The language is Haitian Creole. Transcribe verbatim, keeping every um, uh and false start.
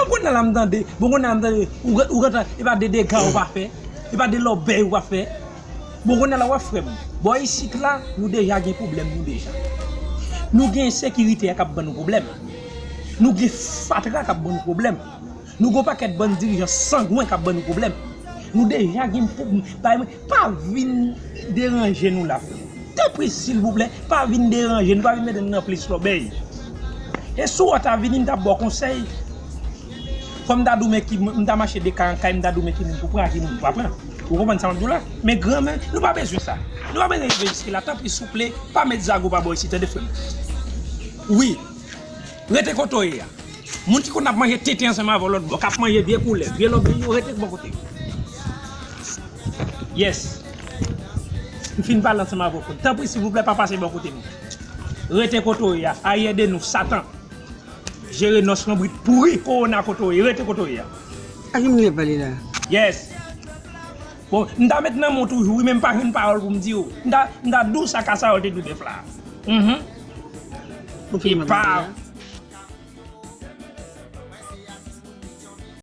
Bon, kounye a la m tande, bon, kounye a la m tande, ou gen, ou gen tan, e pa de dega ou pa fè, e pa de lòbèy ou pa fè. Bon, kounye a la w ap frè m. Bò isit la, nou deja gen pwoblèm, nou deja. Nou gen ensekirite a k ap ban nou pwoblèm. Nou gen fatra k ap ban nou pwoblèm. Nou gen yon pakèt bann dirijan sangwen k ap ban nou pwoblèm. Nou deja gen pwoblèm. Bay mwen, pa vin deranje nou la, frè m. Tanpri, silvouplè, pa vin deranje nou, pa vin mete nou nan plis lòbèy. E si w ta vini, m t ap ba w konsèy. Kòm m ta di w men ki, m ta mache de kay an kay, m ta di w men ki moun pou pran, ki moun pou pa pran. Ou konprann sa m ap di w la? Men granmè, nou pa bezwen sa. Nou pa bezwen rive jiske la. Tanpri, souple, pa met zago pa bò isit, tande, frè m. Wi. Rete kote w ye a. Moun ki konn ap manje tenten ansanm avè w lòt bò, k ap manje vye koulèv, vye lòbèy yo, rete bò kote yo. Yes. M fin pale ansanm avè w. Tanpri, silvouplè, pa pase bò kote nou. Rete kote w ye a. Aryè de nou, Satan. Jere nòs lonbrit pouri, kowona kote w ye. Rete kote w ye a. A ki moun ki ap pale la? Yes. Bon, m ta met nan men w toujou, wi, men m pa jwenn pawòl pou m di w. M ta, m ta di w sa Kasayòl te di w bèf la. Mhm. Ou fin E pa